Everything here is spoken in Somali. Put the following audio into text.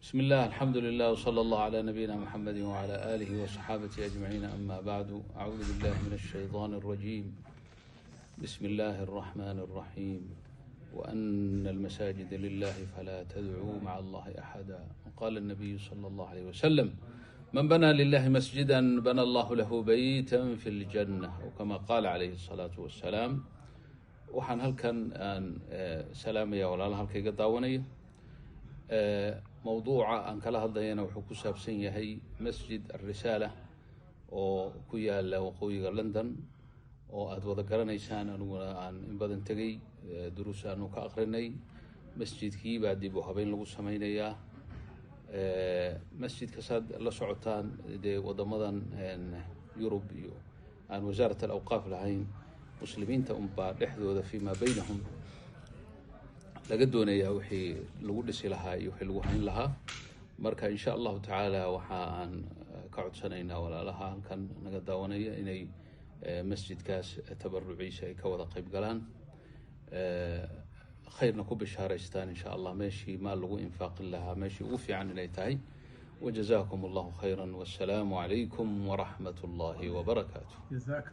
بسم الله، الحمد لله، وصلى الله على نبينا محمد وعلى آله وصحابته أجمعين، أما بعد، أعوذ بالله من الشيطان الرجيم، بسم الله الرحمن الرحيم، وأن المساجد لله فلا تدعوا مع الله أحدا. وقال النبي صلى الله عليه وسلم: من بنى لله مسجدا بنى الله له بيتا في الجنة، أو كما قال عليه الصلاة والسلام. Waxaan halkan aan salaamaya walaala halka iga daawanaya. Mawduuca aan kala hadlayana wuxuu ku saabsan yahay Masjid Alrisaala oo ku yaala waqooyiga London, oo aada wada garanaysaan, aniguna aan in badan tegey, duruus aanu ka aqrinay. Masjidkii baa dib u habeyn lagu sameynayaa. Masjidka saad la socotaan, dee wadamadan Yurub iyo aan Wasaarat Alawqaaf lahayn, muslimiinta unbaa dhexdooda fiimaa baynahum laga doonayaa wixii lagu dhisi lahaa iyo wixii lagu hayn lahaa. Marka insha Allahu tacaala waxa aan ka codsanaynaa walaalaha halkan naga daawanaya inay masjidkaas tabaruciisa ay ka wada qayb galaan, khayrna ku bishaaraystaan insha Allah. Meeshii maal lagu infaaqin lahaa meeshii ugu fiican inay tahay. Wajazakum Allahu khayra, wassalaamu calaykum waraxmat Ullahi wabarakaatu. Jazaak.